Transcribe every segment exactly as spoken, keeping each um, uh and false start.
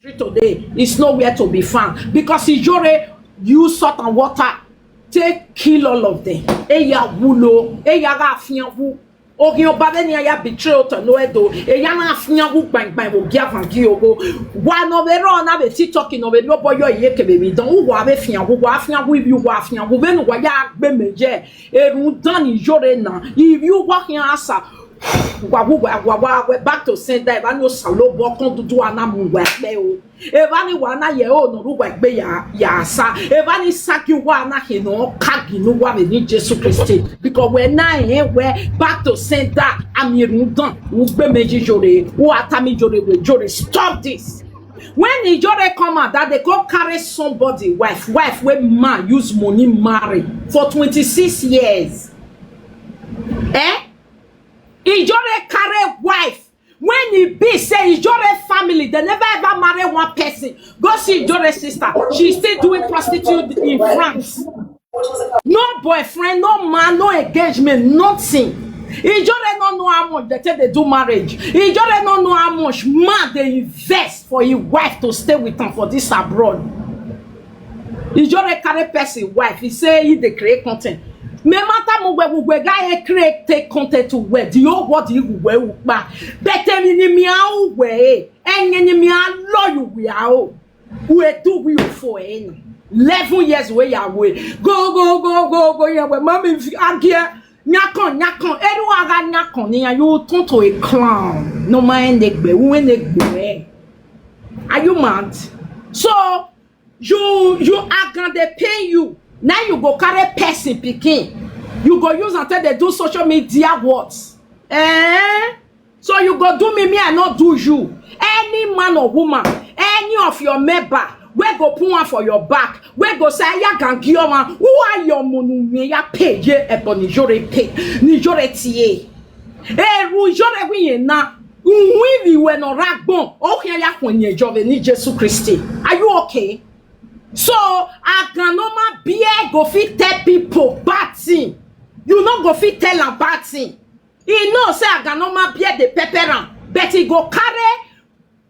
Today is nowhere to be found because Ijore use salt and water take kill all of them. Eya wulo, eya ga fianwu. Ogi oba be ni aya betray oto no edo. Eya na fianwu bang bang wo gia vangi ogo. Wa no be ro na be TikTok no be no boyo ye ke be mi don. Wa be fianwu, wa fianwu, ibi wa fianwu. Be no wa ya gbe meje. Erun dan Ijore na. Ibi wa hian asa. Wa wa wa wa wa back to sender. Ba no salo bo kon dudu ana mu wa pe o. Eva ni wa na ye o no ruwa gbe ya ya sa. Eva ni saki wa na he no kagi no wa ni Jesu Christi. Because we na he we back to sender. Amirun dan. Ugbe meji Ijore. U atami Ijore we Ijore. Stop this. When Ijore come out that they go carry somebody wife, wife wey man use money marry for twenty-six years. Eh? Ijore carry wife when e be say Ijore family they never ever marry one person. Go see Ijore sister. She's still doing prostitute in France. No boyfriend, no man, no engagement, nothing. Ijore no know how much they take they do marriage. Ijore no know how much man they invest for his wife to stay with him for this abroad. Ijore carry person wife. He say he dey create content. Me matter mo we we guy e create take content to we the whole world he we we pa. But emi ni mi a we. Enye ni mi a lo you we a o. We do we for en. Eleven years we ya we. Go go go go go ya we mami agie. Nyakan nyakan. Eru aga nyakan ni ya you turn to a clown. No man egbe. Who egbe? Are you mad? So you you are gonna pay you. Now you go carry person picking. You go use and tell they do social media what? Eh? So you go do me, me I not do you. Any man or woman, any of your member, we go put one for your back. We go say ya gangi man. Who are your monu me ya pay ye ebon Ijore pay? Ijore tie. Eru Ijore wi ye na. Unwi bi we no ragbon. O hia ya kwenye Ijove ni Jesu Christi. Are you okay? So aganoma beer go fit tell people bad thing. You no go fit tell am bad thing. He know say aganoma beer dey pepper am, but he go carry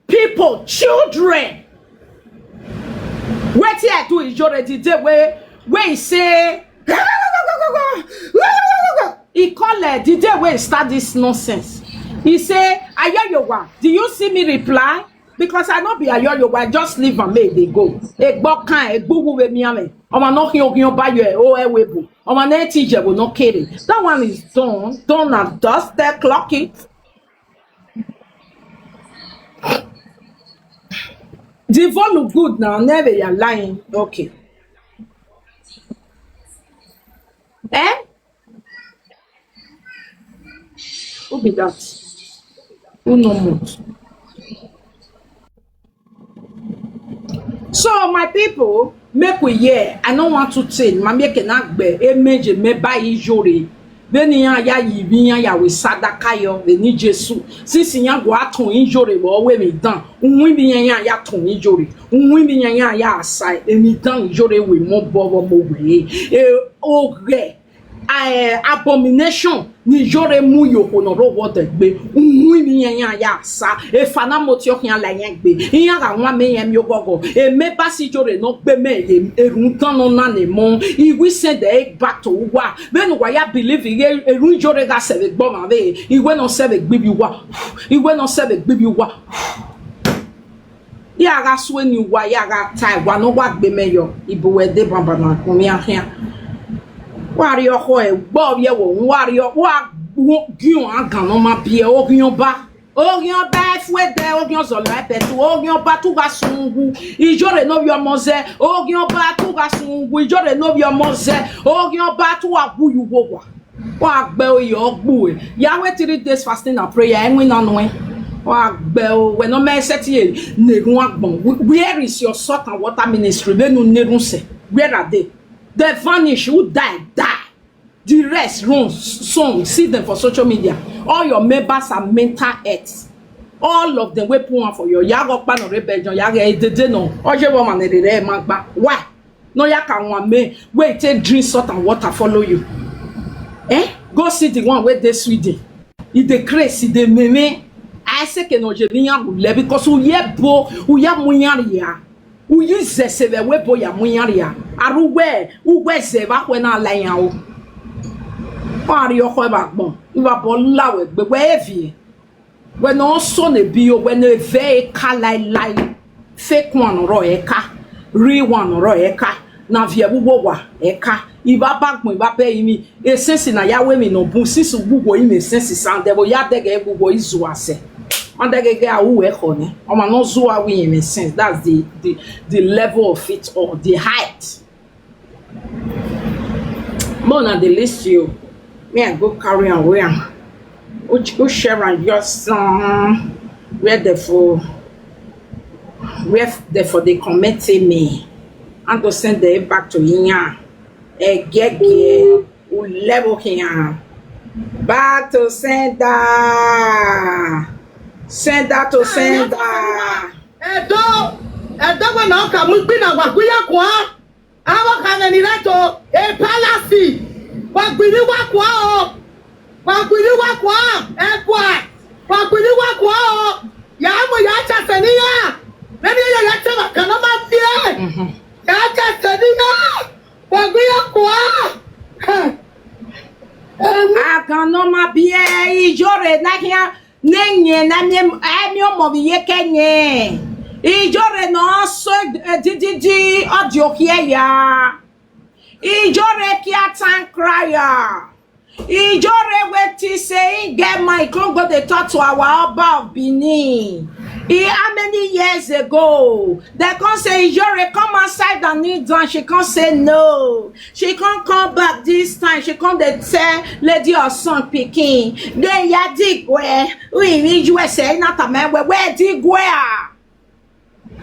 people children. Wetin I do Ijore the day wey wey he say he call uh, the day wey he start this nonsense. He say, Ayoyowa, do you see me reply? Because I no be Ayoyowa, I just leave am make e dey go. Egbo kan egbugu we mi ame. Ọmọ náà kí ogun ọba yọ ẹ ó ẹ wé bò. Ọmọ náà ti jẹ̀bù náà kéré. That one is done. Done and dusted. Clock it. The volume good now. Never you're lying. Okay. Eh? Who be that? Who no mute? So my people, make we hear. I no want to change. Ma make na gbe emeje me ba Ijore. Beni ya ya yi bi ya ya we sadaka yo be ni Jesu. Since ya go atun Ijore wo we mi dan. Unwi bi ya ya ya tun Ijore. Unwi bi ya ya ya asai. Emi dan Ijore we mo bobo mo we. E oge eh, abomination ni Ijore mu yoko no ro wo de gbe. Unwi ni yan yan ya sa. E fana mo ti o yan la yan gbe. Yan ga wa me yan mi ogogo. E me ba si Ijore no gbe me ye. E run tan no na ne mo. Iwi send e back to wa. Be no wa ya believe ye. E run Ijore ga se be gbo ma be. Iwe no se be gbi bi wa. Iwe no se be gbi bi wa. Ya ga sue ni wa ya ga tai wa no wa gbe me yo. Ibu we de bamba na kun mi ahia. Wa ri oho e gbo ye wo wa ri o wa giun agan no ma bi e ogion ba. Ogion ba e fue de ogion zolo e petu ogion ba tu ga sungu. Ijore no bi omo ze. Ogion ba tu ga sungu. Ijore no bi omo ze. Ogion ba tu wa gu yu wo wa. Wa gbe o yo gbu e. Ya we three days fasting and prayer. Enwi na no e. Wa gbe o we no me se ti e. Ne gun agbon. Where is your salt and water ministry? Be no ne run se. Where are they? They vanish. Who die? Die. The rest run some. See them for social media. All your members are mental health. All of them wey put one for your yago pa no re bejon yago edede no. Oje wo man re re ma gba. Why? No ya ka one me wey take drink salt and water follow you. Eh? Go see the one wey dey Sweden. E dey craze, e dey meme. Aiseke no je ni yan le, because u ye bo, u ya mu yan ya. U yi ze se ve we bo ya mu yan ya. Aru we, u we ze va kwe na la yan o. Wa ri o kwe ba gbon. Iwa bo la we gbe we evi. We no so ne bi o, we ne ve e ka lai lai. Fake one ro e ka. Real one ro e ka. Na vie bu wo wa e ka. Iba ba gbon, iba be imi. E sense na ya we mi no bu, since gbugbo imi sense san de bo ya de ge gbugbo izu ase. On de ge ge a u e ko ni. O ma no zu a we imi sense. That's the, the, the level of it all, the height. More na the list you. Me, I go carry am, wear am. Who, who share am just, um, where the for, where the for they comment me. And to send them back to Inya. Egege, u level here. Back to sender. Sender to sender. Edo, Edo we na ka mu gbi na wa gbi ya kwa. Awa ka na ni reto, e palace. Wa gbi ni wa kwa o. Wa gbi ni wa kwa, e kwa. Wa gbi ni wa kwa o. Ya mo ya cha se ni ya. Meni ya ya cha wa ka no ma fie. Mhm. Ya cha se ni ya. Wa gbi ya kwa. Agan no ma bie, ijore na kia, nenye na mi, emi omo bi ye kenye. Ijore no so, eh, di, di, di, audio here ya. Ijore kia tan crier. Ijore wetin say he get mind, come go dey talk to our Oba of Benin. He, how many years ago? They come say Ijore come outside and kneel down. She come say no. She come come back this time. She come dey tell lady of son pikin. Dey ya dig where? We need you say na tame where, where dig where?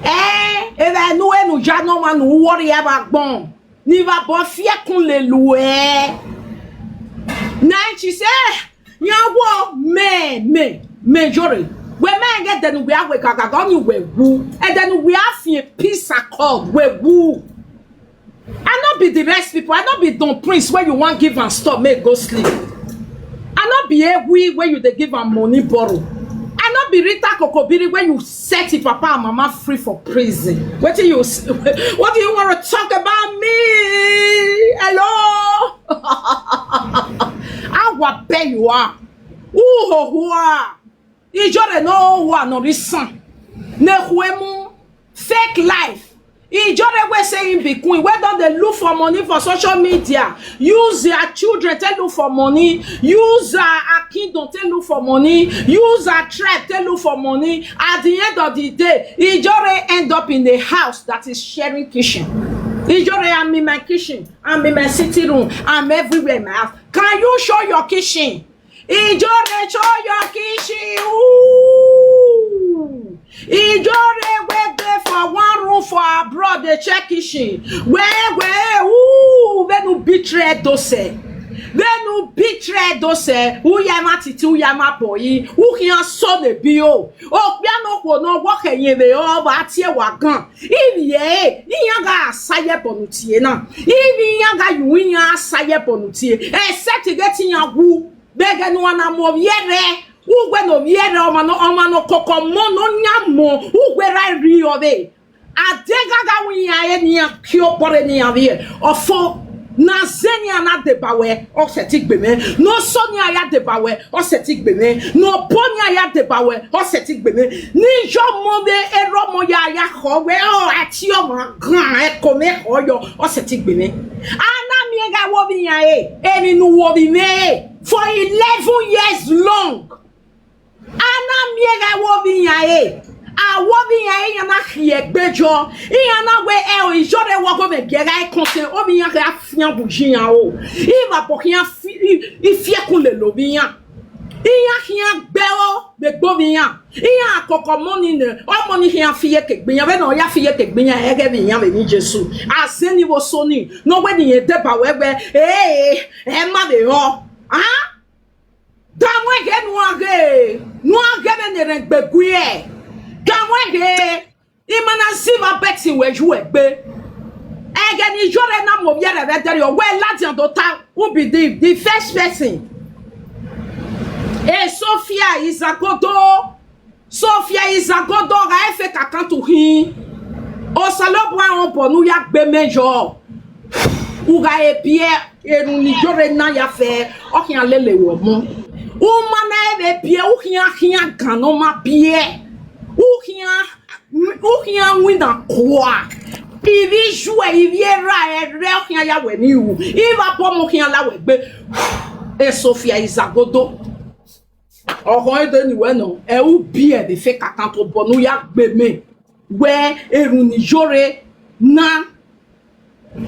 Eh, eva nu enu ja no ma nu worry eva gbon. Ni va bo fie kun le lu e. Na she say, "Nya wo me, me, me jore. We me get denu we awe gaga go ni we wu. E denu we afie peace accord we wu." I no be the rest people. I no be Don Prince where you wan give am stop, make go sleep. I no be Ewi where you dey give am money borrow. I no be Rita Kokobiri where you set your papa and mama free for prison. What do you s-, what do you want to talk about me? Hello? How bad you are? Who ho who are? Ijore no wa no reason. Ne huemu fake life. Ijore we say him be queen. We don dey look for money for social media. Use their children take look for money. Use her, her kingdom take look for money. Use her tribe take look for money. At the end of the day, Ijore end up in a house that is sharing kitchen. Ijore, I'm in my kitchen. I'm in my sitting room. I'm everywhere in my house. Can you show your kitchen? Ijore, show your kitchen. Ooh. Ijore wey dey for one room for abroad dey check kitchen. Wee, wee, ooh, venu betray dose. Venu betray dose. Uyama titi, uyama boyi. Uhian so ne bio. Okpia no kwo no wo ke yen ve o ba tie wa gan. Ivi ye, iyan ga saye bonutie na. Ivi iyan ga yu iyan saye bonutie. Except get iyan wu. Bege no ana mo viere. Ugwe no viere, o ma no, o ma no koko mo no nya mo. Ugwe ra ri ove. Adega ga wi ya e ni a ki o pore ni a vie. Ofo na zeni ana deba we, o se ti gbe me. No so ni aya deba we, o se ti gbe me. No bo ni aya deba we, o se ti gbe me. Ni yo mo de ero mo ya ya ho we, o ati o ma gan e ko me ho yo, o se ti gbe me. Ana mi e ga wo bi ya e, e mi nu wo bi me for eleven years long. Ana mi e ga wo bi ya e. A wo bi ya e, ya na hie gbejo. I ya na we e o, ijo re wo go me gera e konte. O bi ya ke afian buji ya o. I ma po hian fi, i, i fie kun le lo bi ya. I ya hian gbe o, be gbo bi ya. I ya koko mo ni ne. O mo ni hian fie ke gbe ya. Be no ya fie ke gbe ya. E ge bi ya be ni Jesu. A se ni wo so ni. No we ni e de ba we we. Eh, e ma be o. Ah? Damwege nuage, nuage be ne rengbe gwie. Damwege, imana ziva beti we ju egbe. Ege ni jore na mo viere ve deri o, we la di ando ta, who be the, the first person? E Sophia is a kodo. Sophia Izagodo ga efe kakan to hin. Osalobua on bonu ya gbe mejo. Uga e bie erun ni jore na ya fe. Okian lele wo mo. Uma na e be bie ukian kian gan no ma bie. Ukian ukian win da kwa. Ivi ju e ivi era e re ukian ya we ni u. Iva bo mo kian la we gbe. E Sophia Izagodo. Ọkàn èdè nìwẹ́ náà, ẹ ó bí ẹ̀ lè fẹ́ kàkà tó bọ̀ ní ó yá gbé mi. Where erun ni yóre na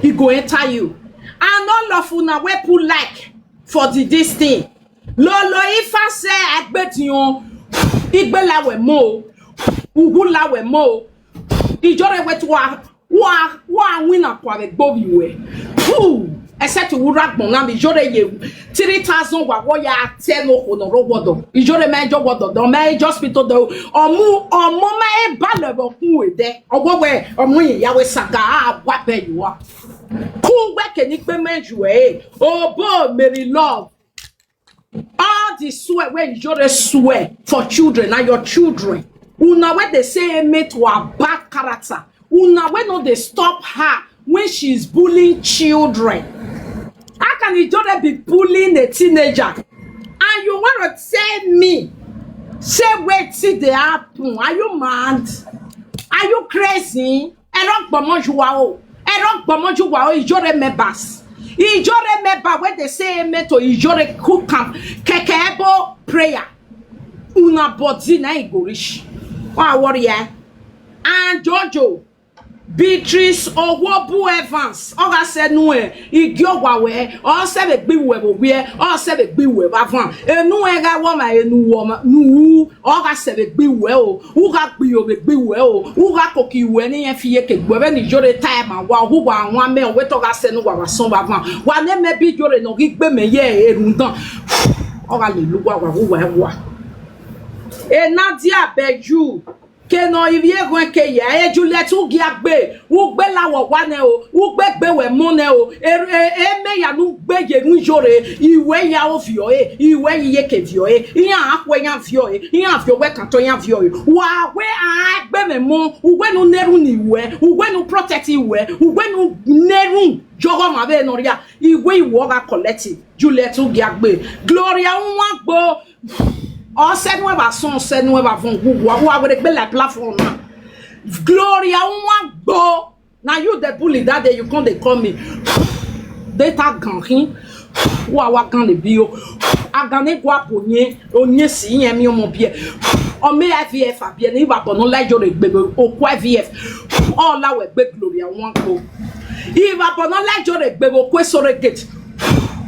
e go enter you. And all of una wey put like for the this thing. Lolo ifa se agbetiyan igbe lawe mo o, ugu lawe mo o. Ijore wetu wa wa wa win akwa be gbo bi we. Fu. Ese ti wura gbon na mi jore ye three thousand wa wo ya te no ko no ro wodo. Ijore me jo wodo do me just pito do. Omu omo me e ba le bo kun we de. Owo we omu yin ya we saga a wa be you are. Ku we ke ni pe me ju e. Obo Mary love. All the swear wey Ijore swear for children na your children. Una wey dey say amen to her bad character. Una wey no dey stop her when she is bullying children. How can Ijore be bullying a teenager? And you want to tell me say wetin dey happen? Are you mad? Are you crazy? Ero gbomo juwa o. Ero gbomo juwa o. Ijore members. Ijore member wey dey say amen to Ijore cook am keke ebo prayer. Una body na e go reach. Wa worry eh. And Jojo, Beatrice Owobu Evans, oga se nu e, igi ogwa we, o se be gbi we bo we, o se be gbi we ba van. Enu e ga wo ma enu wo ma nu. Oga se be gbi we o, uga gbi o be gbi we o, uga koki we ni yen fi ye ke gbe be ni Ijore time a wa, uga wa me o we to ga se nu wa wa son ba van. Wa ne me bi Ijore no gi gbe me ye erun dan. Oga le lu wa wa wa wa. E Nadia Beju, ke no ivie gwen ke ya, e Juliet u gi agbe, u gbe la wo wa ne o, u gbe gbe we mo ne o, e, e, e me ya nu gbe ye nu Ijore, iwe ya o vio e, iwe ye ke vio e, iyan akwe yan vio e, iyan vio we kan to yan vio e. Wa we a gbe me mo, u gbe nu neru ni we, u gbe nu protect we, u gbe nu neru jogo ma be no ria, iwe iwo ga collect, Juliet u gi agbe, Gloria Nwagbo, o se nu e ba son, o se nu e ba von, gu wa wa we gbe la platform na. Gloria Nwagbo. Na you dey bully that day, you come dey call me. Data gan hin. Wa wa gan le bi o. Agan ne gwa po nye, o nye si yen mi omo bi e. O me I V F abi e ni wa bono la Ijore gbe o ku I V F. O la we gbe Gloria Nwagbo. Iwa bono la Ijore gbe o ku e surrogate.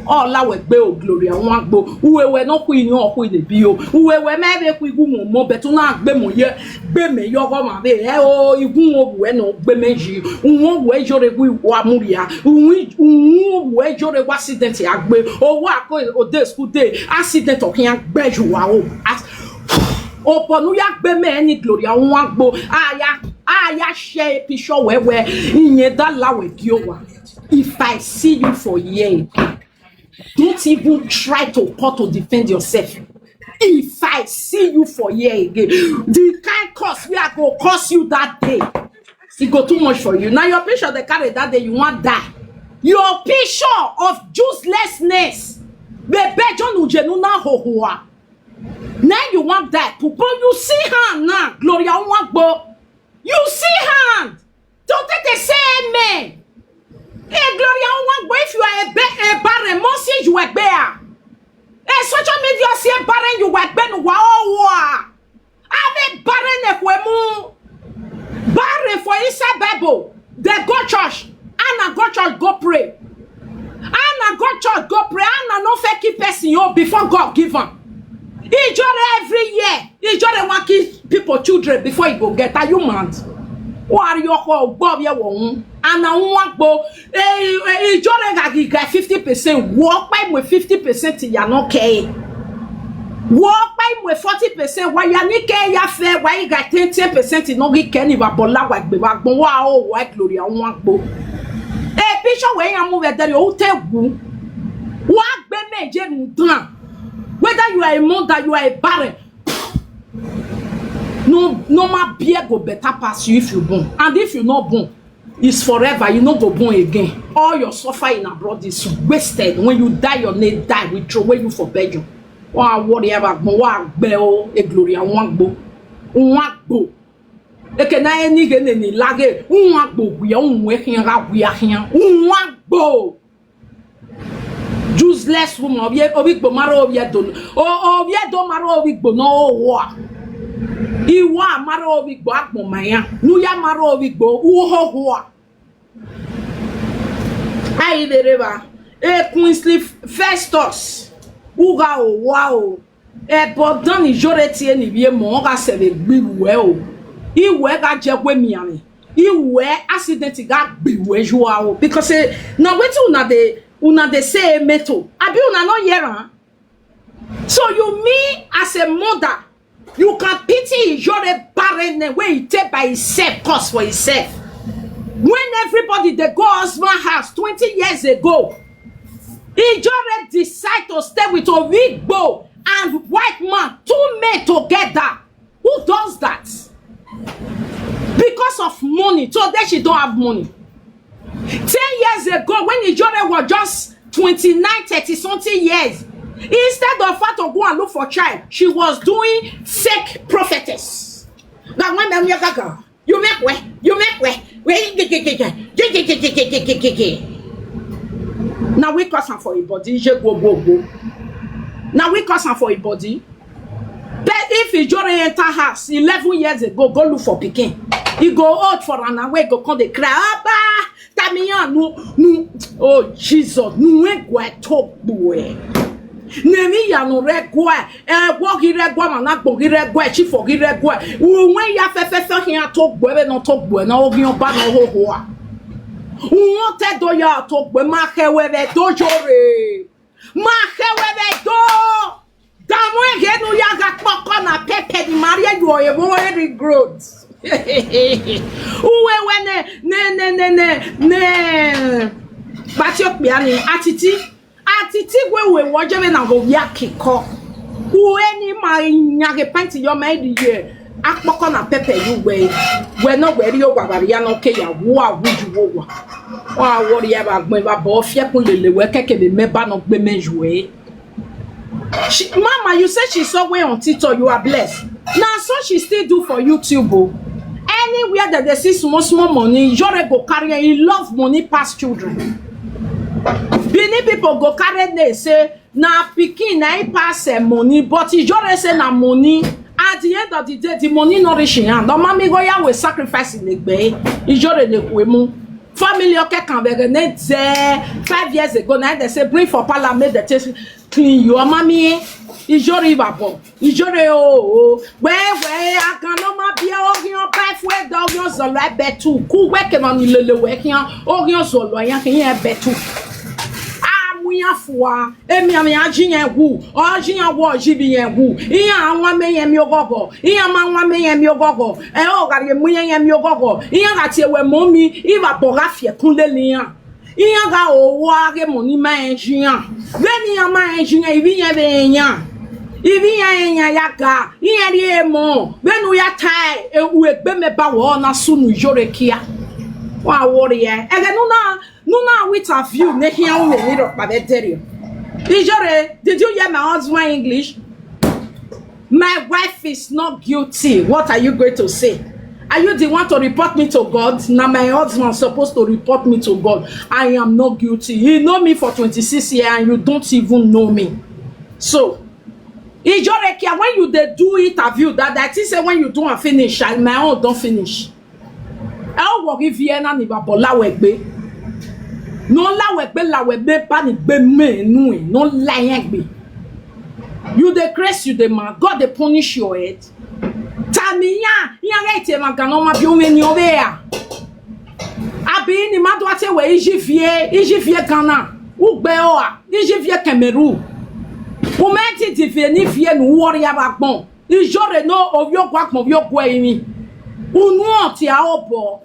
O la we gbe o Gloria Nwagbo. Uwe we no ku iyan ku ile bi o. Uwe we me be ku igu mo mo betu na gbe mo ye. Gbe me yo go ma be e o igun o we no gbe me ji. Uwo we Ijore gu wa muria. Uwi uwo we Ijore wa accident ya gbe. O wa ko o de school day. Accident o kiyan gbe ju wa o. As- Oponu ya gbe me ni Gloria Nwagbo. Aya aya share picture we we. Iyen da la we gi o wa. If I see you for here again, don't even try to call to defend yourself. If I see you for here again, the kind curse wey I go curse you that day, e go too much for you. Na your picture dey carry that day, you wan die. Your picture of uselessness. Bebe John Ujenu na hohoa. Now you wan die. Pupo, you see hand now, Gloria Nwagbo. You see hand. Don't take the same man. Hey, Gloria Nwagbo, if you are a, ba- a barren, Mosi, you are there. Hey, social media, see a barren, you are ben, wow, wow. I'm a barren, ekwemu. Barren for inside Bible. They go church. Anna go church, go pray. Anna go church, go pray. Anna no fair keep person yo before God give am. Ijore every year. Ijore wan kill people children before e go get. Are you mad? Who are you? Go be one. And na one go. Ijore ga gi ga fifty percent. Wo pa mo fifty percent ya no ke. Wo pa mo forty percent. Wa ya ni ke ya fe wa i ga ten ten percent no gi ke ni wa bola wa gbe wa gbon wa o wa Gloria one go. E picture we ya mu we dere o te gu. Wa gbe meje nu dan. Whether you are a mother, you are a parent. No, normal beer go better pass you if you born. And if you no born, it's forever. You no go born again. All your suffering abroad is wasted. When you die, your name die. We throw away you for Belgium. Wa worry about mo wa gbe o e glory and wa gbo. Wa gbo. Eke na eni ge ne ni lage. Wa gbo gwe o we hin ga gwe hin. Wa gbo. Useless woman, obi obi gbo maro obi edo. O obi edo maro obi gbo no wa. Iwa maro obi gbo akpo maya. Nu ya maro obi gbo uho wa. Ayi dereba. E Queensley Festus. Uga o wa o. E bodan ni jore ti eni bi e mo ga se le gbiru e o. Iwe ga je gwe mi ami. Iwe accident ga gbiru e ju wa o. Because eh, na wetin una dey una dey say meto. Abi una no hear am? So you mean as a mother, you can pity Ijore barrenness wey he take by himself cause for himself. When everybody dey go husband house twenty years ago, Ijore decide to stay with Owigbo and white man, two men together. Who does that? Because of money. So then she don't have money. Ten years ago, when Ijore was just twenty-nine, thirty something years, instead of her to go and look for child, she was doing fake prophetess. Now, when them young girl, you make way, you make way. Now we cause am for a body, you go go go. Now we cause am for a body. But if Ijore enter house eleven years ago, go look for pikin. He go old for an away, go come dey cry. Aba, Tamiya, no, no. Oh Jesus, no we go talk boy. Nemi ya no regwa. Eh, wo gi regwa, mana gbo gi regwa, chi fo gi regwa. Uwe ya fe fe fe hin a to gbo ebe no to gbo na ogi oba no ho ho a. Uwe te do ya to gbo ma he we be do jore. Ma he we be do. Damu egenu ya ga kpoko na pepe ni Maria yo ewo eri growth. Uwe we ne ne ne ne ne ne. Bati okpi ani atiti. Atiti we we wo je we na go ya kiko. Uwe ni ma nyage panti yo ma edi ye. Akpoko na pepe you we. We no we ri o wa wa ya no ke ya wo awuju wo wa. Wa wo ri e ba gbon ba bo fie kun lele we keke be me ba no gbe me ju e. She, mama, you say she saw way on TikTok, you are blessed. Now, so she still do for YouTube. Oh. Anywhere that they see small, small money, Ijore go carry. He love money pass children. Benin people go carry they say, na pikin na he pass eh, money, but Ijore say na money. At the end of the day, the money not reach in hand. The mommy go ya we sacrifice in the bay. Ijore le kwemu. Family okay can be ne five years ago. Now they say bring for parliament that clean your mommy. Ijore babo. Ijore o o. We we akano ma bi o gi o pa fu e do gi o zo le betu. Ku we ke no ni lele we ki o gi o zo lo ya ki e betu. A mu ya fua. Emi ami aji yen wu. O ji yen wo ji bi yen wu. Iya anwa me yen mi ogogo. Iya ma anwa me yen mi ogogo. E o gari mu yen yen mi ogogo. Iya ga ti e we mo mi. Iba boga fie kunde liyan. Iyan ga owo age mo ni ma engineer. Ve ni yan ma engineer ivi yan ve yan. Ivi yan yan ya ga. Iyan ri e mo. Ve nu ya tai e u egbe me ba wo na sunu Ijore kia. Wa worry e. Ege nu na nu na with a view ne hian u me ni ro pa ve deri. Ijore, did you hear my husband English? My wife is not guilty. What are you going to say? Are you the one to report me to God? Now my husband supposed to report me to God. I am not guilty. You know me for twenty-six years and you don't even know me. So, Ijore Kia, when you dey do interview, that I think say when you do and finish, I, my own don't finish. Ẹ ó wọ̀ kí Vienna ní bàbá láwẹ̀gbé. No láwẹ̀gbé láwẹ̀gbé bá ní gbé mẹ́nu ẹ̀. No láyẹ̀gbé. You dey craze, you dey mad. God dey punish your head. Tamiya, yẹn rẹ̀ tẹ̀ ma gànà ọmọ bí omi ni ọbẹ̀ yà. Àbí ni má dùn àti ẹ̀wẹ̀ ìjì fìyẹ, ìjì fìyẹ Ghana. Ugbe ọ̀hà, ìjì fìyẹ Cameroon. Umẹ́ ti dì fìyẹ ní fìyẹ nù wọ́ọ̀rì yàrá gbọ̀n. Ijore no ovio gwa gbon ovio gwa imi. Unu oti a obo.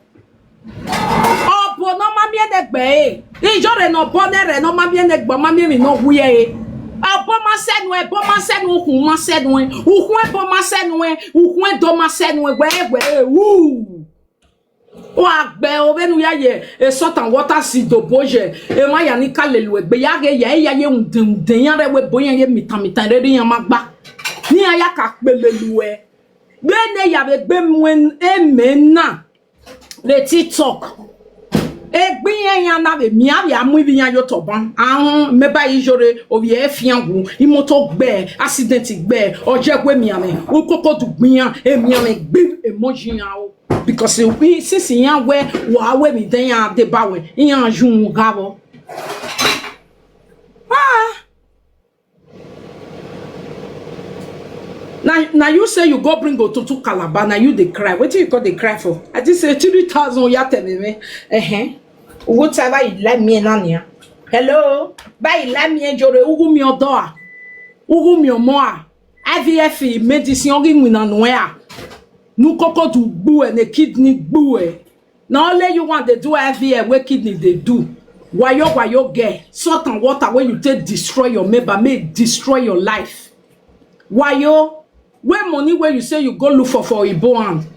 Obo no ma mi ene gbe e. Ijore no bo ne re no ma mi ene gbe ma mi mi no hu ye e. Abo ma senu e, bo ma senu, ukun ma senu e, ukun e bo ma senu e, ukun e do ma senu e, we, we, u. Wa gbe o, benu ya ye, e salt and water si do boje, e ma ya ni ka lelu e, gbe ya ge ya, e ya ye unde unde, ya re we bo ya ye mitan mitan, re ri ya ma gba. Ni ya ya ka pe lelu e. Gbe ne ya be gbe mu en, e me na. Le TikTok. Egbin yen yan na be mi abi amu ibi yan yo toban. Ahun me ba ijore obi e fian gu imoto gbe accident gbe oje gwe mi ame ukoko du gbin yan e mi ame gbi emoji yan o because we since yan we wa we mi den yan de ba we yan jun ga bo. Ah. Na na you say you go bring otutu Calabar, na you dey cry. Wetin you come dey cry for? I think say three thousand ya tell me. Uh-huh. Whatever you like me na nia. Hello. Ba you like me jore ugu mi odo a. Ugu mi omo a. I V F medicine ogi mi na nwe a. Nu koko du gbu e ne kidney gbu e. Na only you want dey do I V F wey kidney dey do. Wayo wayo girl, salt and water wey you take destroy your member, make e destroy your life. Wayo, wey money wey you say you go look for for Igbo hand,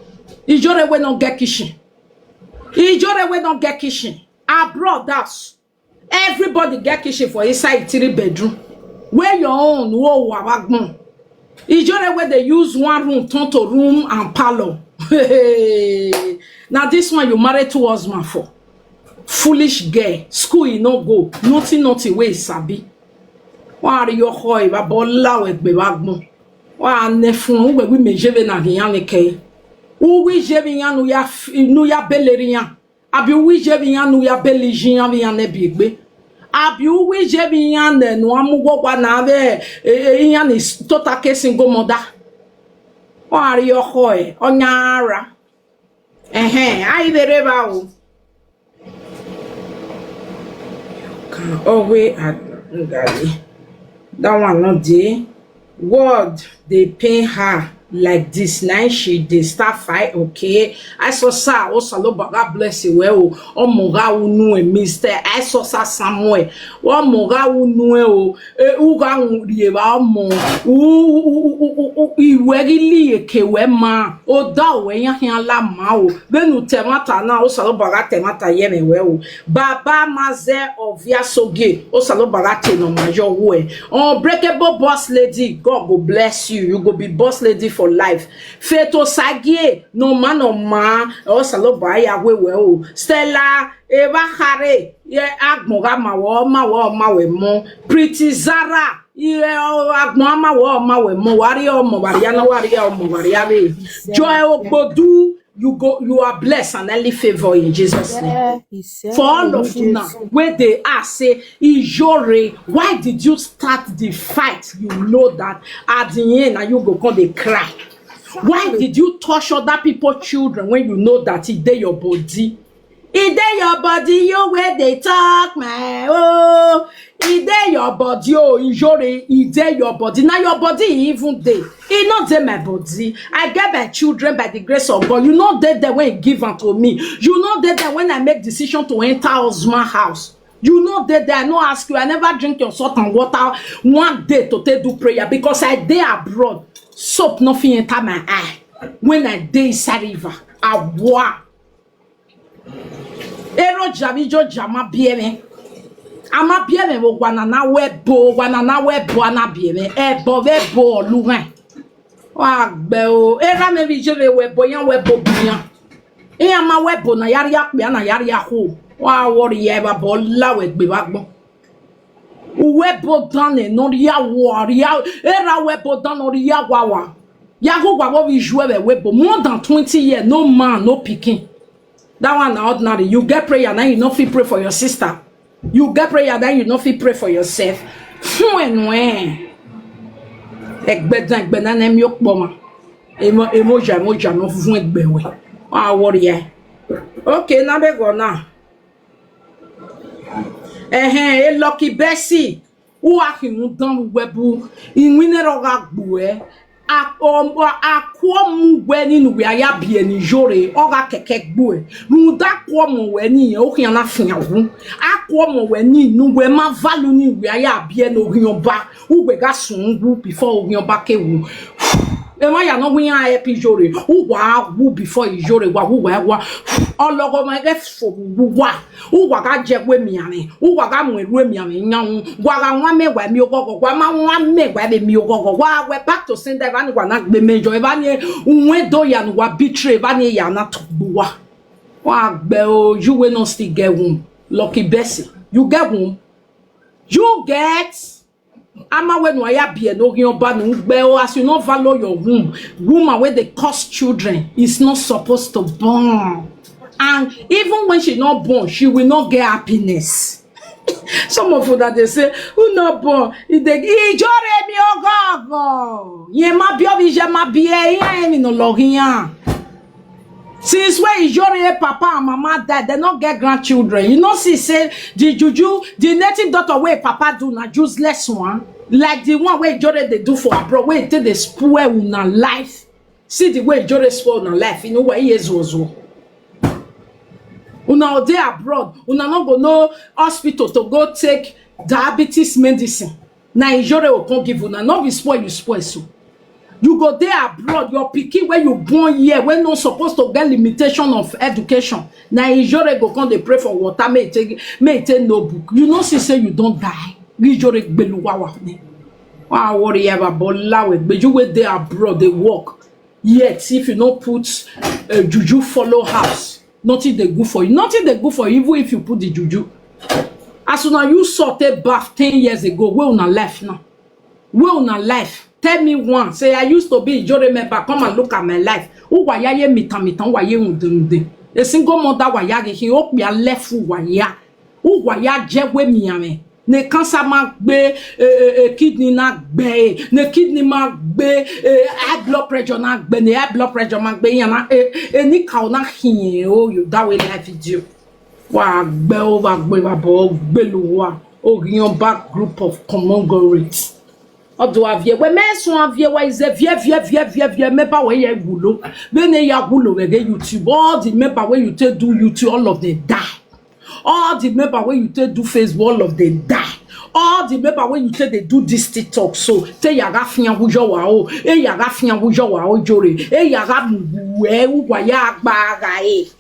Ijore wey no get kitchen, Ijore wey no get kitchen, abroad house, everybody get kitchen for inside three bedroom. Where your own wo wawagbon. Ijore wey dey use one room turn to room and parlor. Na this one you marry two husband for. Foolish girl, school e no go, nothing nothing wey e sabi. Wa ri yo ho e ba bo la we gbe ba gbon. Wa ne fun we wi me jeve na giyan le ke. U wi jeve yan nu ya f- nu ya beleri yan. Abi u wi jeve yan nu ya beli jin yan yan ne bi gbe. Abi u wi jeve yan ne nu amu wo wa na ve e e yan ni s- tota ke single mother. Wa ri yo ho e onyara. Ehen, ai bere ba o. Can always add that one no dey. Word dey pain her like this. Na she dey start fight. Okay, I saw sir. Oh, Saloba, God bless you. Well, oh, oh, Moga, who knew a mister. I saw sir Samuel. One Moga, who knew, oh, e uga un rieba omo u iwe gili eke we ma o da we yan hin ala ma o benu temata na o salo baga temata ye me we o baba maze ovia soge o salo baga te no ma yo we. Unbreakable boss lady, God go bless you, you go be boss lady for life. Feto sagie no ma no ma o salo ba ya we we o Stella Eva Hare ye agbon ga ma wo ma wo ma we mo. Pretty Zara ye agbon ma wo ma we mo. Wari omo wari ana wari omo wari ave. Joy Ogbodu, you go, you are blessed and highly favored in Jesus' name. For all of una wey dey ask say Ijore, why did you start the fight? You know that at the end na you go come dey cry. Why did you touch other people children when you know that e dey your body? E dey your body, you wey dey talk my oh. E dey your body, oh, Ijore, e dey your body. Na your body e even dey. E no dey my body. I get my children by the grace of God. You no dey there when e give am to me. You no dey there when I make decision to enter husband house. You no dey there. I no ask you. I never drink your salt and water one day to take do prayer because I dey abroad. Soap no fit enter my eye when I dey inside river. Awa. Ero jabi jo jama bieme. Ama bieme wo gwana na webo, gwana na webo ana bieme. Ebo webo oluwe. Wa gbe o. Era me bi jebe webo yan webo biyan. Iya ma webo na yari akpe na yari ako. Wa wori ye ba bo la we gbe ba gbon. Uwe bo dan e no ri awo ri a era we bo dan no ri awa wa. Ya go gwa wo bi ju e we bo more than twenty years, no man, no pikin. That one na ordinary. You get prayer now, you no fit pray for your sister. You get prayer now, you no fit pray for yourself. Fun enu e. Egbe dan egbe na na mi o po ma. Emo emo ja emo ja no fun egbe we. Wa wori e. Okay, na be go na. Ehen, e lucky Bessie. Who are him dan webu? In winner oga gbue. Akwo-, akwo mu we ni nu we aya bie ni yore, oga keke gbue. Runda akwo mu we ni ye, o kiana fian wu. Akwo mu we ni nu we ma valu ni we aya bie no hion ba. U we ga sun wu before o hion ba ke wu. E ma ya no we ya e pi yore. U wa wu before i yore, wa wu wa wa. Ologo ma ge fo wu wa. U wa ga je we mi ame. U wa ga mu we mi ame nyan. Wa ga wa me wa mi ogogo. Wa ma wa me wa be mi ogogo. Wa we back to sender. Ba ni wa na gbe mejo. E ba ni unwe do ya nu wa betray. Ba ni ya na to gbu wa. Wa gbe o, you we no still get womb. Lucky Bessie. You get womb? You get? Ama we no aya bie no hion ba nu gbe o, as you no value your womb. Woman wey dey cause children is not supposed to born. And even when she not born, she will not get happiness. Some of una dey say, "Who not born?" E dey, "Ijore mi ogogo." Ye ma bi obi je ma bi e, ya emi no lo hian. Since when Ijore papa and mama die, they not get grandchildren. You know, see, say the juju, the native daughter wey papa do na useless one, like the one wey Ijore dey do for abroad, wey take dey spoil una life. See the way Ijore spoil una life. You know what he is was. Una dey abroad, una no go no hospital to go take diabetes medicine. Na Ijore go come give una, no be spoil you spoil so. You go dey abroad, your pikin wey you born here, wey no suppose to get limitation of education. Na Ijore go come dey pray for water, make e take, make e take no book. You no see say you don die. Ijore gbeluwa wa ni. Wa worry ya ba bola we gbeju wey dey abroad dey work. Yet if you no put uh, juju follow house, nothing dey good for you. Nothing dey good for you even if you put the juju. As una use salt take baff ten years ago, wey una life now? Wey una life? Tell me one. Say I used to be Ijore member. Come and look at my life. Uwa ya ye mitan mitan, uwa ye unde unde. A single mother wa ya ge hin okpi alefu wa ya. Uwa ya je we mi ame. Ne cancer ma gbe, eh, eh, eh, kidney na gbe, eh, ne kidney ma gbe, eh, high blood pressure na gbe, ne high blood pressure ma gbe yana, eh, eh, ni ka ona hin o, you that way life video. Wa gbe o, wa gbe, wa bo gbe lu wa. O yan back group of common gory. Odo avie we me sun avie wa is a vie vie vie vie vie me ba we ye gulo. Be ne ya gulo we get YouTube. All the member wey you take do YouTube, all of them die. All the member wey you take do Facebook, all of them die. All the member wey you take dey do this TikTok, so te yaga fian wujo wa o, e yaga fian wujo wa o jore, e yaga mu e wa ya gba ga e.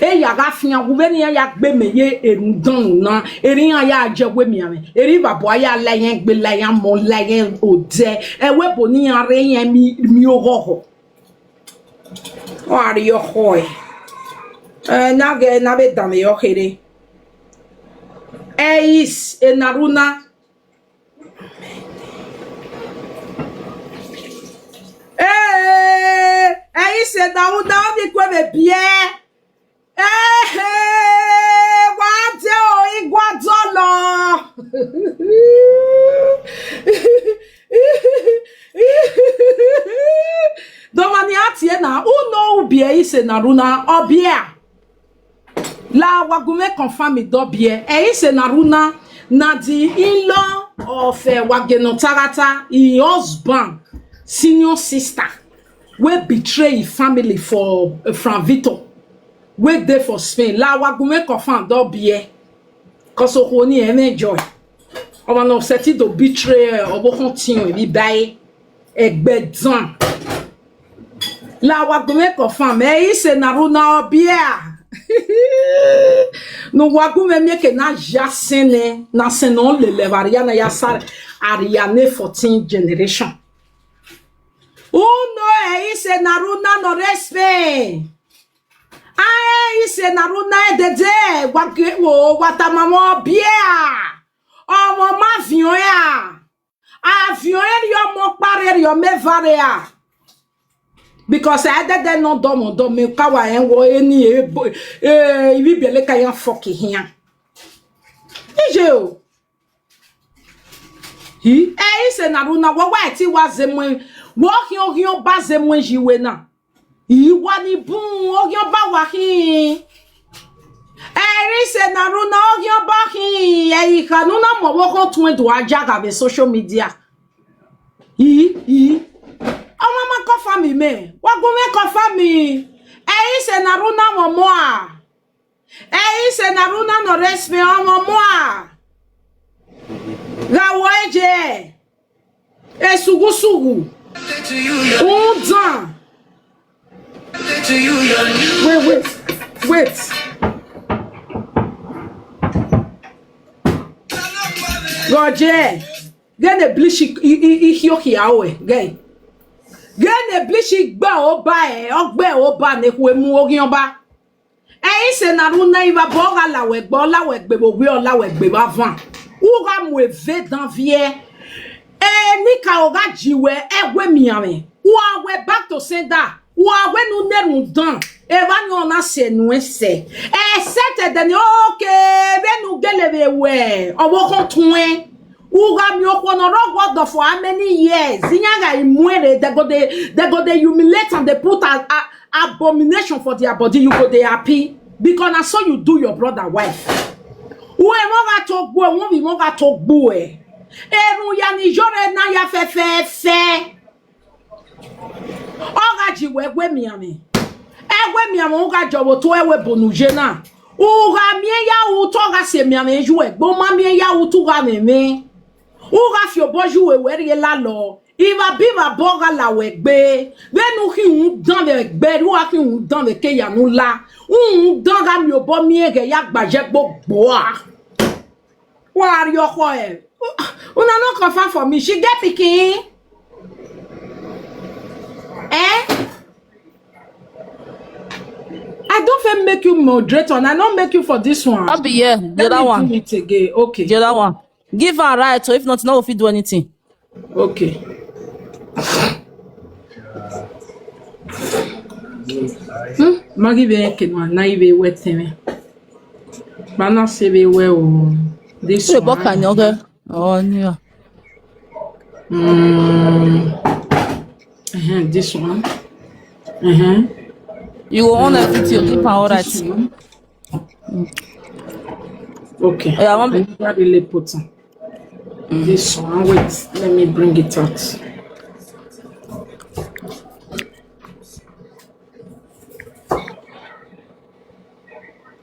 E yaga fian wu be ni ya gbe me ye erun danu na, eri ya ya je we mi ame, eri babo ya la yen gbe la ya mo la yen ode, e we bo ni ya re yen mi, mi ogogo. O ari yo hoi. Eh, na ge na be dame yo here. Eis enaruna. Eh, eis enaruna, obi kwe me bie. Eh, eh, wa de o, igwa dolo. Domani atie na, uno ubie ise na runa obia. La wagume confirm dobie. E ise na runa na the in-law of uh, Wageno Tarata, his husband, senior sister, wey betray his family for uh, Fran Victor, wey dey for Spain. La wagume confirm dobie. Cause okoni ene joy. Omo no seti do betray obo kon tin bi bai. Egbe dan. La wagume confirm. E ise na runa obia. No wagume mieke na ja sene, na sene o lele varia na ya sar aria ne fourteen generation. Uno e ise na runa no respe. Ae ise na runa e dede wage wo watamamo bia. Omo ma vion ya. Avion eri omo pare eri ome vare a. Because I did not dom dom me kawa en wo eni e bo e ibi bele ka yan fuck here. Ije o. Hi e ise na runa wo wa ti wa zemwe. Wo hion hion ba zemwe jiwe na. Iwa ni bun ogion ba wa hin. Eri se na runa ogion ba hin. E ikanu na mo wo kon tun do ajaga be social media. Ii, ii. Confirm me. Wa go me confirm me. Eyi se na runa momoa. Eyi se na runa no resme o momoa. Ga wo eje. Esugu sugu. Undan. Wait, wait, wait. Roger, gene blishi ihiohia oe, gene. Gene blishi gba oba e, ogbe oba ne kwe mu ogion ba. Eyi se na runa iva bo ga lawe gbo, lawe gbe bo gbe, o lawe gbe ba van. U ga mu eve dan vie. E ni ka o ga jiwe, e gwe mi ame. U a we back to sender. U a we nu ne run dan. E va ni ona se nu ese. E se te de ni, okay, ve nu gele ve we. O wo kon tun e. U ga mi okwo no ro gwodo for how many years? Inya ga imuere, they go dey, they go dey humiliate and they put a, a, abomination for their body. You go dey happy because na so you do your brother wife. U e mo ga to gbu e, won bi mo ga to gbu e. Erun ya ni jore na ya fe fe fe. Oga ji we gwe mi ami. Egwe mi ami oga jowo to ewe bonu je na. Uga mi ya u to ga se mi ami ju egbo ma mi ya u tu ga mi mi. Uga fi obo ju we we ri la lo. Iva bi va bo ga la we gbe. Ve nu ki un dan ve gbe ru a ki un dan ve ke ya nu la. Un dan ga mi obo mi e ge ya gbaje gbogbo a. Wa ri oko e. Una no confirm for me. She get pikin. Eh? I don't fit make you moderator and I don't make you for this one. I'll be here. The other one. It again. Okay. The other one. Give her right, so if not, no fit do anything. Okay. Hmm? Magi be ke no na ibe weteme. Bana se be we o. This one. Boka nyoga. Oh, yeah. Mm. Uh-huh, this one. Uh-huh. You go on everything, you keep am alright. This one. Okay. Yeah, I want I never really put am. This one. Wait, let me bring it out.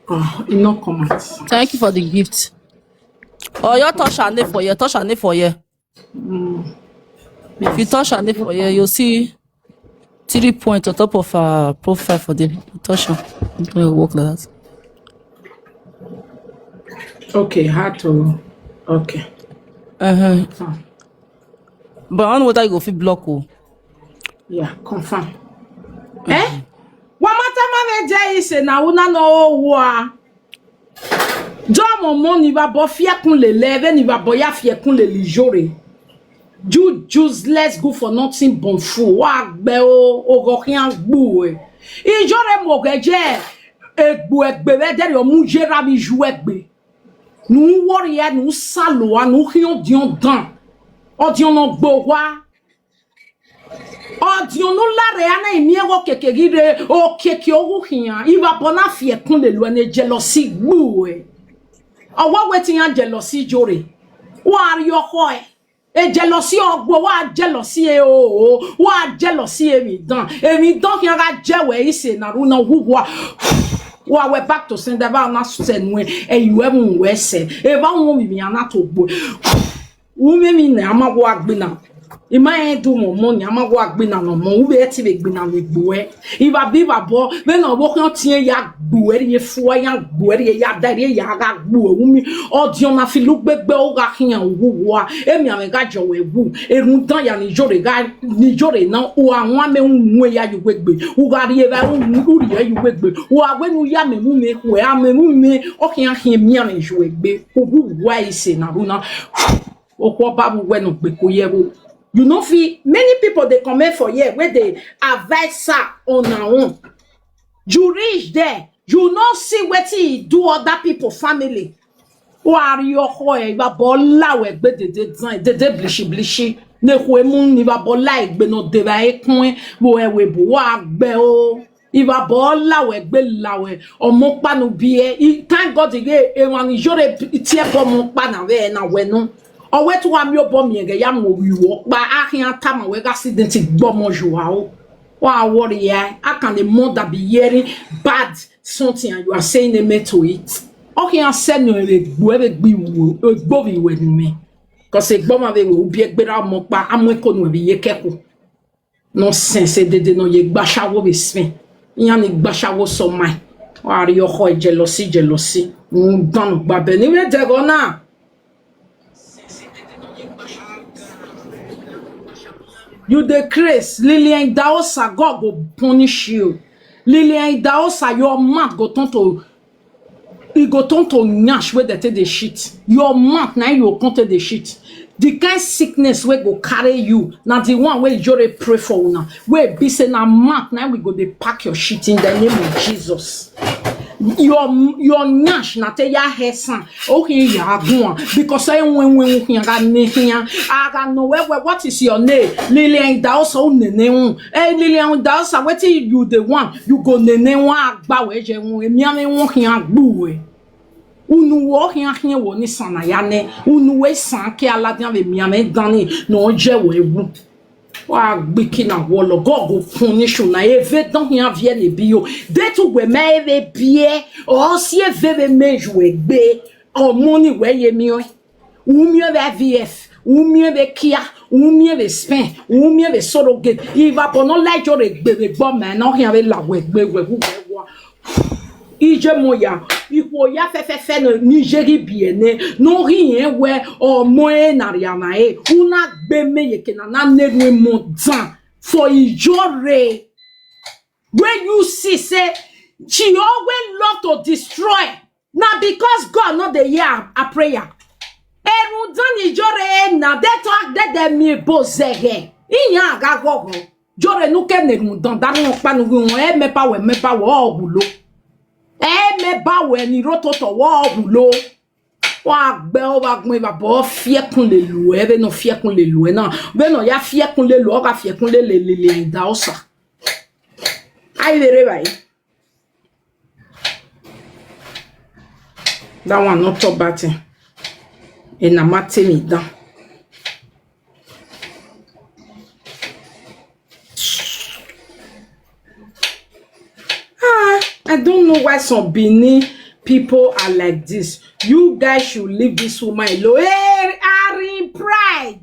Oh, e no come out. Thank you for the gift. Oh, you touch her name for here. Touch her name for here. Mm. If you touch her name for here, you'll see three points on top of her profile for the touch her. It will work like that. Okay, hard to. Okay. Uh-huh. But I don't know whether you go fit block o. Yeah, confirm. Eh? Wa mata ma ve je ise na una no wa. Jomo mo ni va bo fie kun lele, ve ni va bo ya fie kun lele jore. Ju useless good for nothing bon fu. Wa gbe o, o go kian gbu e. Ijore mo ge je, egbu egbe ve de ri o mu je ra mi ju egbe. Nu worry e, nu salo a, nu kian dion dan. O dion no gbo wa. Odionu lare ana imi ewo keke gire o keke owu hian. Iva bona fie kun le lu ene jealousy gbu e. Owo wetin ya jealousy jore. Wa ri oko e. E jealousy ogbo wa jealousy e o o. Wa jealousy e mi dan. E mi dan hian ga je we ise na ru na wu wa. Wa we back to sender ba na senu e. E yu e mu we se. E ba won mi mi ana to gbo. Women mean na ama go agbina. Ima e do mo mo ni ama go agbina no mo. Ube e ti be gbina me gbo e. Iva bi va bo. Me no bo kan ti e ya gbo e ye fu e ya gbo e ye ya da ye ya ga gbo e. Umi o di ona fi lu gbegbe o ga kiyan wu wa. Emi ame ga jo we wu. Erun dan ya ni jore ga ni jore na o awon ame un we ya yu gbegbe. U ga ri e va un u ri e yu gbegbe. U a we nu ya me mu me ku e ame mu me o kiyan hin mi ame ju egbe. Ogu wa ise na runa. Okwo babu we no gbe ko ye wo. You know, fi many people they comment for here where they advise her on her own. You reach there, you no see wetin he do other people family. Wa ri oko e, iva bo la we gbe dede dan, dede blishi blishi. Ne kwe mu ni iva bo la egbe no de va e kun e, wo e we bo wa gbe o. Iva bo la we gbe la we. Omo panu bi e. I, thank God ige e wan ni jore ti e bo mo pa na we na we no. O we tu wa mi o bo mi ege ya mo wi wo pa a hin ata ma we ga accident gbo mo ju wa o. Why I worry? Eh? How can a mother be hearing bad something and you are saying amen to it? Okay, I said no, they go, they be, go be with me. Because a bomb of it will be a better mokpa, I'm going to be a keku. Nonsense, they did not ye bashawo be spin. Yan bashawo so my. Why are you hoi jealousy, jealousy? Mm, don't, but anyway, they go now. You dey craze. Lillian Idahosa, God go punish you. Lillian Idahosa, your mouth go turn to, e go turn to nyash wey dem take dey shit. Your mouth na you go come take dey shit. The kind sickness wey go carry you na the one wey Ijore pray for una. Wey be say na mouth na we go dey pack your shit in the name of Jesus. Your your nyash na te ya hesan. Okay, ya go on because I win win win ya ga ne ya. Aga no we we what is your name? Lillian Idahosa nene un. Eh, Lillian Idahosa, wetin you dey want? You go nene un agba we je un. Emi ame un ya gbu we. Unu wo ya ya wo ni sana ya ne. Unu we san ke aladian we mi ame dani no je we wu. Wa gbiki na wolo. God go punish you na eve don hian vie ne bi yo. De tu gbe me eve bie. O si eve be meju egbe. O money we ye mi o. Umi eve V F. Umi eve Kia. Umi eve Spain. Umi eve Surrogate. Iva bono lejo re gbe be gbo me no hian ve la we gbe we wu we wa. Ije moya, ikwo ya fefefe no ni jegi biene, no hi yen we, o mo e na ria na e, una gbe me ye ke na na ne ru mo dan for Ijore. When you see say she always love to destroy, na because God no dey hear her prayer. Erun dan Ijore na de to de de mi bo zege. Iyan aga gogo. Jore nu ke ne nu dan dan nu pa nu wi won e me pa we me pa wo ogulo. E me ba we ni ro to to wo ogulo. Wa gbe o wa gbon ba bo fie kun le lu e be no fie kun le lu e na. Be no ya fie kun le lu o ka fie kun le le le le da osa. Ai vere bai. That one not top batting. And I'm at me down. Ah, I don't know why some Benin people are like this. You guys should leave this woman alone. Hey, Irene Pride.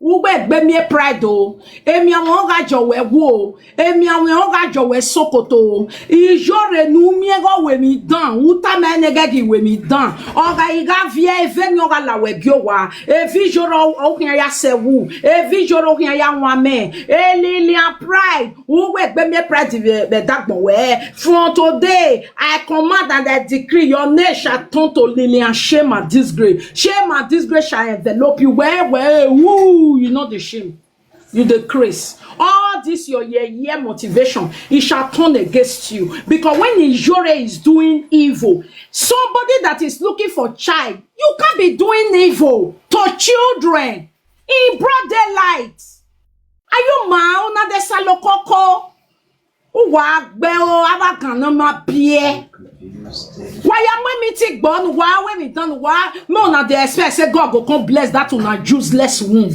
Ugbe gbe mi pride o. Emi awon ga jowe wo. Emi awon ga jowe sokoto. Ijore nu mi ego we mi dan. Uta me ne gegi we mi dan. Oga iga vie eve ni oga la we gyo wa. Evi joro o kin ya sewu. Evi joro kin ya wa me. Elili a pride. Who will be me pride be, be that one where from today I command and I decree your name shall turn to Lillian. Shame and disgrace. Shame and disgrace shall envelop you. Where, where, who you know the shame. You the grace. All this your year year motivation, it shall turn against you. Because when Ijore is doing evil, somebody that is looking for child, you can't be doing evil to children in broad daylight. Are you mad? Una de salokoko. Uwa gbe o, awa gan na ma bie. Why am we meeting gbon? Why we me done? Why me una dey expect say God go come bless that una useless womb?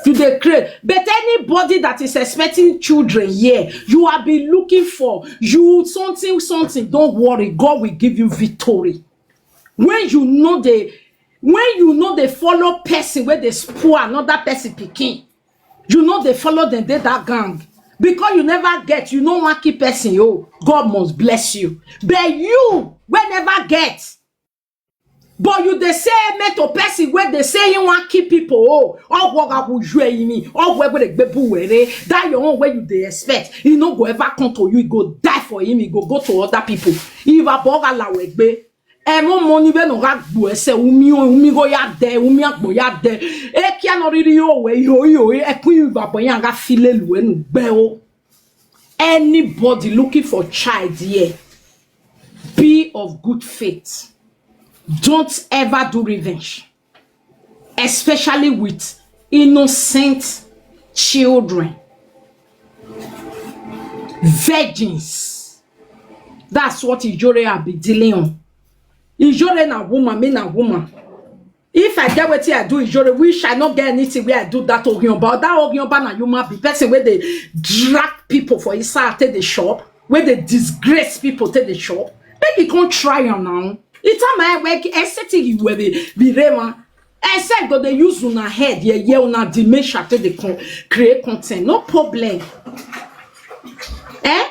You dey create. But anybody that is expecting children here, you have been looking for you something, something. Don't worry, God will give you victory. When you know the when you know they follow person where they spoil another person picking, you know they follow them, they that gang. Because you never get, you no wan keep person, oh, God must bless you. But you wey never get, but you dey say amen to person wey dey say he wan kill people, oh, ọgwụ ga kwụ jue imi, ọgwụ egbe dey gbebu were, that your own wey you dey expect, e no go ever come to you, e go die for him, e go go to other people. Iva boga la wegbe. Emo money we no ga gbo ese, umi o, umi go ya de, umi agbo ya de. E kia no riri o we yo yo, e kun iva bo ya ga file lu enu gbe o. Anybody looking for child here, be of good faith. Don't ever do revenge, especially with innocent children, virgins. That's what Ijore have been dealing on. Ijore na woman, me na woman. If I get wetin I do Ijore, which I no get anything wey I do that Ogionba. That Ogionba na human being, person wey dey drag people for inside take dey shop, wey dey disgrace people take dey shop. Make e come try am now. E time I work, I say till you will be, be Rema. I say go dey use una head, yeah, yeah, una dementia take dey con-, create content. No problem. Eh?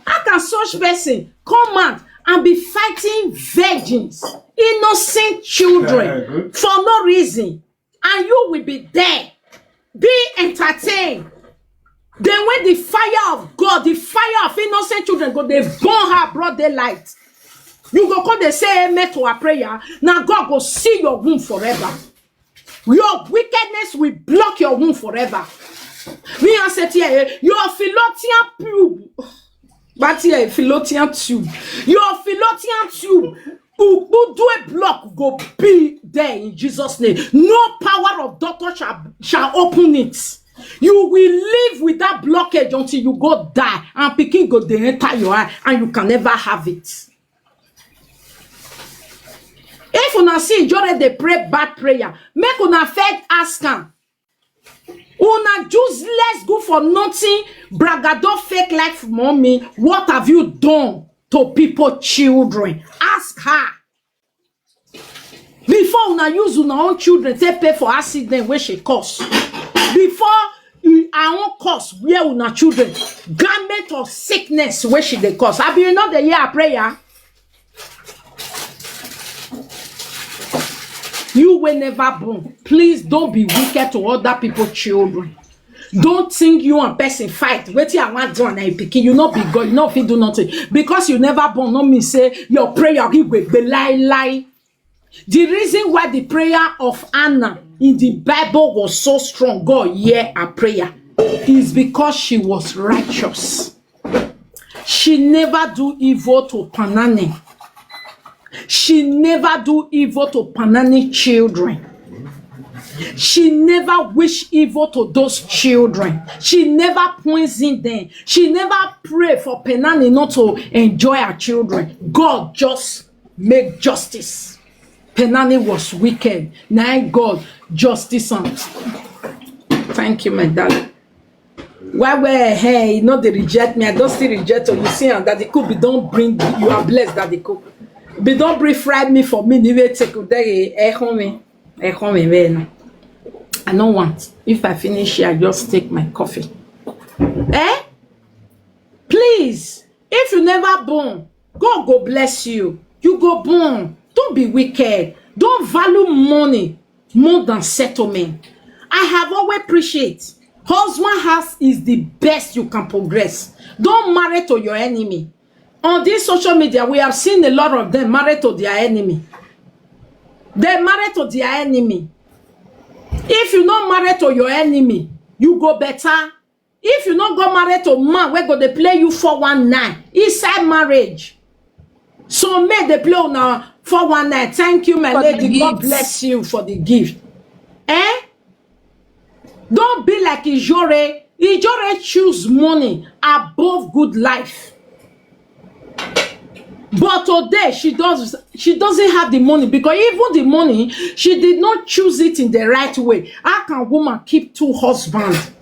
How can such person come out and be fighting virgins, innocent children, for no reason, and you will be there, be entertained? Then when the fire of God, the fire of innocent children go dey burn her broad daylight, you go come dey say amen to her prayer. Now God go see your womb forever. Your wickedness will block your womb forever. Me, I said here, eh, your fallopian tube, but here, fallopian tube, your fallopian tube, Ubudue block go be there in Jesus' name. No power of doctor shall, shall open it. You will live with that blockage until you go die, and pikin go dey enter your eye, and you can never have it. If una see Ijore dey pray bad prayer, make una first ask am. Una useless, good for nothing, bragado, fake life, mommy. What have you done to people children? Ask her. Before una use una own children take pay for accident wey she cause. Before her own cause wear una children garment of sickness wey she dey cause. Abi you no dey hear her prayer? You wey never born, please don't be wicked to other people children. Don't think you and person fight. Wetin I wan do and I pikin, you no be God, you no fit do nothing. Because you never born, no mean say your prayer give gbegbe lie lie. The reason why the prayer of Anna in the Bible was so strong, God hear her prayer, is because she was righteous. She never do evil to Panani. She never do evil to Panani children. She never wish evil to those children. She never poison them. She never pray for Penani not to enjoy her children. God just make justice. Penani was wicked. Now God justice am. Thank you, my darling. Why, where, hey, you know they reject me. I don't still reject you. You see, and Daddy Cook be don't bring, you are blessed, Daddy Cook. Be don't bring fried me for me. Ni we take there, eh, home, eh, home, eh, no. I don't want. If I finish here, I just take my coffee. Eh? Please, if you never born, God go bless you. You go born. Don't be wicked. Don't value money more than settlement. I have always preached it. Husband house is the best you can progress. Don't marry to your enemy. On this social media, we have seen a lot of them married to their enemy. They married to their enemy. If you not married to your enemy, you go better. If you not go married to man, we go dey play you four one nine inside marriage. So make they play on our four one nine. Thank you, my lady. God bless you for the gift. Eh? Don't be like Ijore. Ijore choose money above good life. But today she does she doesn't have the money, because even the money, she did not choose it in the right way. How can woman keep two husbands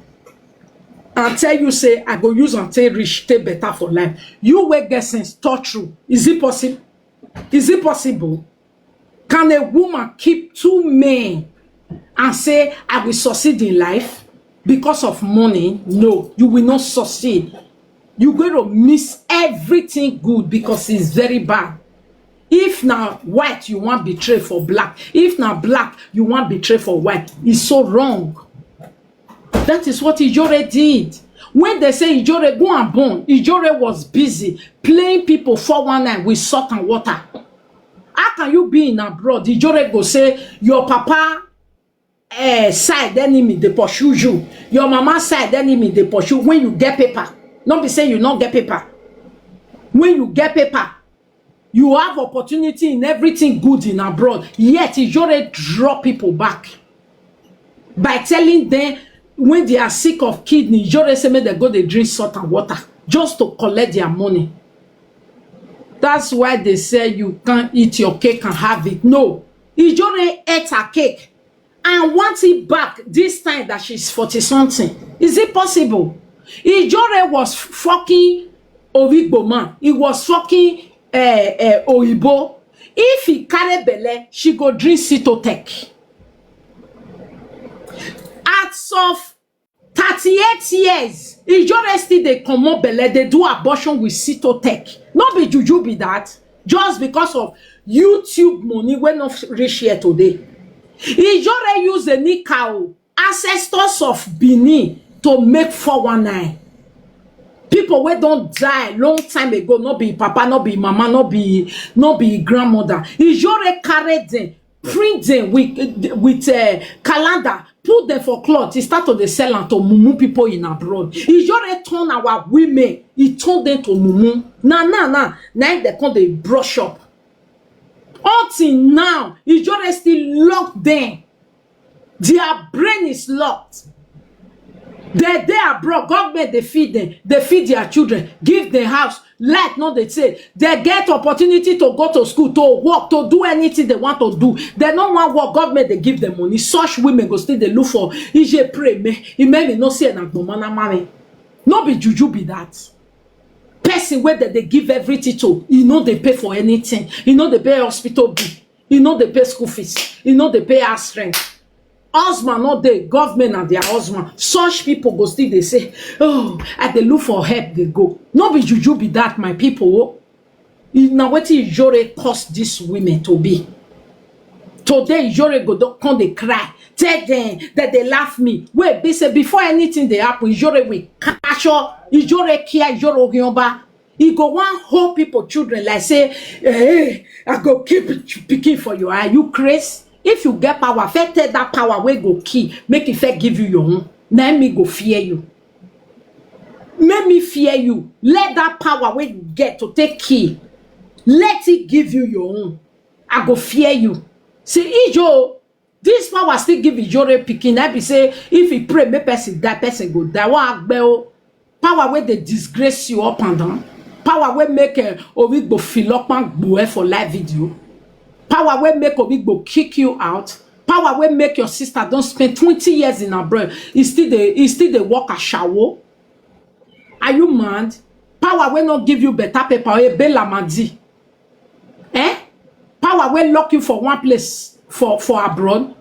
and tell you say I go use and take rich, take better for life? You wey get sense, talk true. Is it possible? Is it possible? Can a woman keep two men and say, I will succeed in life because of money? No, you will not succeed. You're going to miss everything good because it's very bad. If now white, you want betray for black. If now black, you want betray for white. It's so wrong. That is what Ijore did. When they say Ijore go and born, Ijore was busy playing people four one nine with salt and water. How can you be in abroad? Ijore go say your papa, eh, side enemy dey pursue you, your mama side enemy dey pursue. When you get paper, no be say you no get paper. When you get paper, you have opportunity in everything good in abroad. Yet Ijore draw people back by telling them when they are sick of kidney, Ijore say make dem go dey drink salt and water just to collect their money. That's why they say you can't eat your cake and have it. No, Ijore ate her cake and want it back this time that she's forty something. Is it possible? Ijore was fucking Origbo man. He was fucking uh, uh, Oyibo. If he carry belle, she go drink Citotec. As of thirty-eight years, Ijore still dey comot belle, dey do abortion with Citotec. No be juju be that. Just because of YouTube money wey no reach here today. Ijore use a nika o, ancestors of Benin to make four one nine. People wey don die long time ago, no be papa, no be mama, no be no be grandmother. Ijore carry them, print them with with uh, calendar, put them for cloth. He start to dey sell am to mumu people in abroad. Ijore turn our women, he turn them to mumu. Na na na na im dem come dey brush up. Until now, Ijore still lock them. Their brain is locked. They dey abroad, government dey feed them, they feed their children, give them house, light no dey take. They get opportunity to go to school, to work, to do anything they want to do. They no wan work, government dey give them money. Such women go still dey look for ije pray me, imemi no see na gbomana mami. No be juju be that. Person wey dem dey give everything to, e no dey pay for anything, e no dey pay hospital bill, e no dey pay school fees, e no dey pay house rent. Husband no dey, government na their husband. Such people go still dey say, oh, I dey look for help, dey go. No be juju be that, my people o. E- Na wetin Ijore cause these women to be. Today Ijore go don come dey cry, tell them that they laugh me. Wey be say before anything dey happen, Ijore will catch up. Ijore care, Ijore Ogionba. E go wan hold people children like say, hey, I go keep ch- pikin for you. Are you craze? If you get power, first take that power wey go kill, make e first give you your own. Na me go fear you. Make me fear you. Let that power wey you get to take kill, let it give you your own. I go fear you. See, Ijo, this power still give Ijore pikin. I be say, if he pray, make person die, person go die. What agbe o? Power wey dey disgrace you up and down. Power wey make uh, Origbo Filokpan gbue for live video. Power wey make Origbo kick you out. Power wey make your sister don spend twenty years in abroad. E still dey, e still dey work ashawo. Are you mad? Power wey no give you better paper, ebe lamadi. Eh? Power wey lock you for one place for for abroad.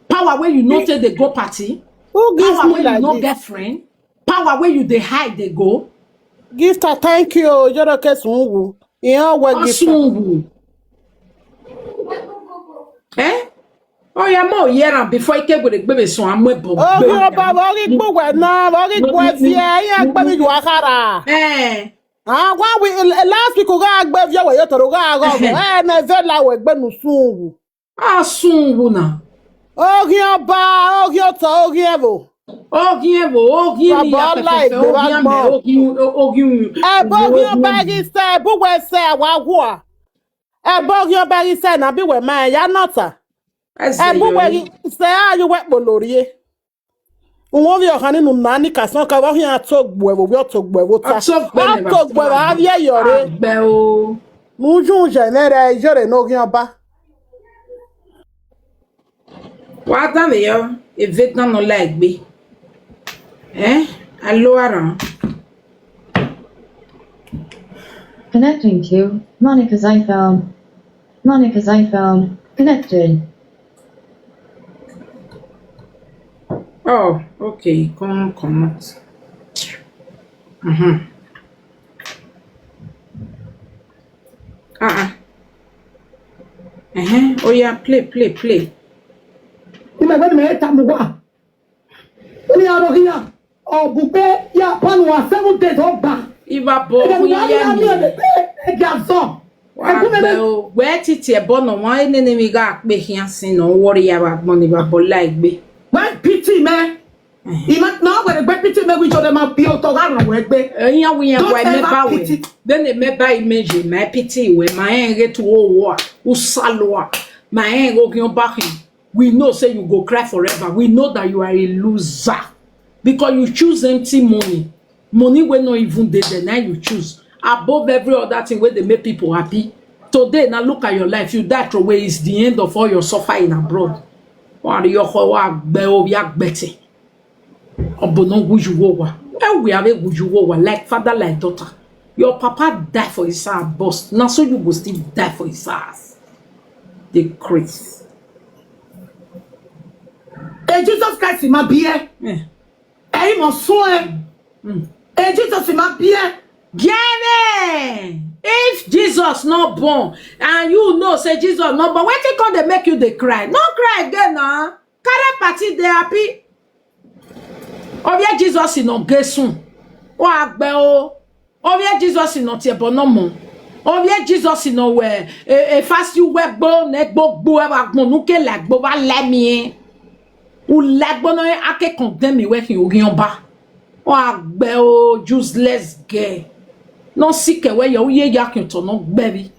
Power wey you no take dey go party. Who gives Power me wey you like no this? Get friend. Power wey you dey hide dey go. Gifter, thank you. Ijoroke Sunwu. Ihe ọgwa Gifter. Osunwu. Eh? Oh yeah, mo hear am before ike gwere gbebe so amwe bo. Oge ọba, oge gbogbo na, oge gbo tie, ihe gbemi ju akara. Eh. Ah, why we last week ga gbe via we yotoro ga go. Eh, na vela we gbe nu Sunwu. Osunwu na. Oge ọba, oge ọtọ, oge evo. Oge evo, oge ni ya pepe, oge ame, oge oge. Ebo oge ọba gi se, bu we se wa gwa. Ebo oge ọba gi se na bi we ma ya nota. Ebo we se ayu we kpolorie. Nwo vi ọha ninu nani ka san ka wa hin atogbo evo, vi otogbo evo ta. Atogbo evo, avi eyore. Agbe o. Nuju je nere ijore no oge ọba. Wa dan ve yo, eve dan no la egbe. Eh? Alo aran. Connecting to Monica's iPhone. Monica's iPhone connected. Oh, okay, come comot. Uh-huh. Ah ah. Uh-huh. Oh yeah, play, play, play. Ime gbani me ta mu wa. Oni aro hiya. Ogugbe ya panu wa seven days ogba. Iva bo hu ya mi. Ega so. Wa gbe o. We titi e bo no wa enene mi ga pe hiya sin no worry ya wa gbon ni ba bo la egbe. Why pity me? Ima na we gbe pity me wi jo de ma bi o to ga ran we gbe. Eyan wi yan wa me ba we. Then e me ba image, my pity we, my en get wo wo. Usalwa. My en go gyan ba hin. We know say you go cry forever. We know that you are a loser because you choose empty money. Money wey no even dey there, na you choose. Above every other thing wey dey make people happy, Today, now look at your life. You die throw away is the end of all your suffering abroad. Wa ri ọkọ wa gbe o ya gbete. Obono wuju wo wa. E we have wuju wo wa like father like daughter. Your papa die for his house, boss. Now so you go still die for his house. The craze. E Jesus Christ ma bie. Eh. E mo so e. E Jesus ma bie. Gene! If Jesus not born and you know say Jesus not born, wetin come dey make you dey cry? No cry again na. Carry party dey happy. Ovie Jesus no gesun. O agbe o. Ovie Jesus no tie bono mo. Ovie Jesus no we e, e fast you we gbo ne gbo gbo e wa gbonu ke la gbo wa le mi. U le gbo no ake condemn mi we kin ogion ba. O agbe o useless girl. No sick we yo ye ya kin to no gbe bi.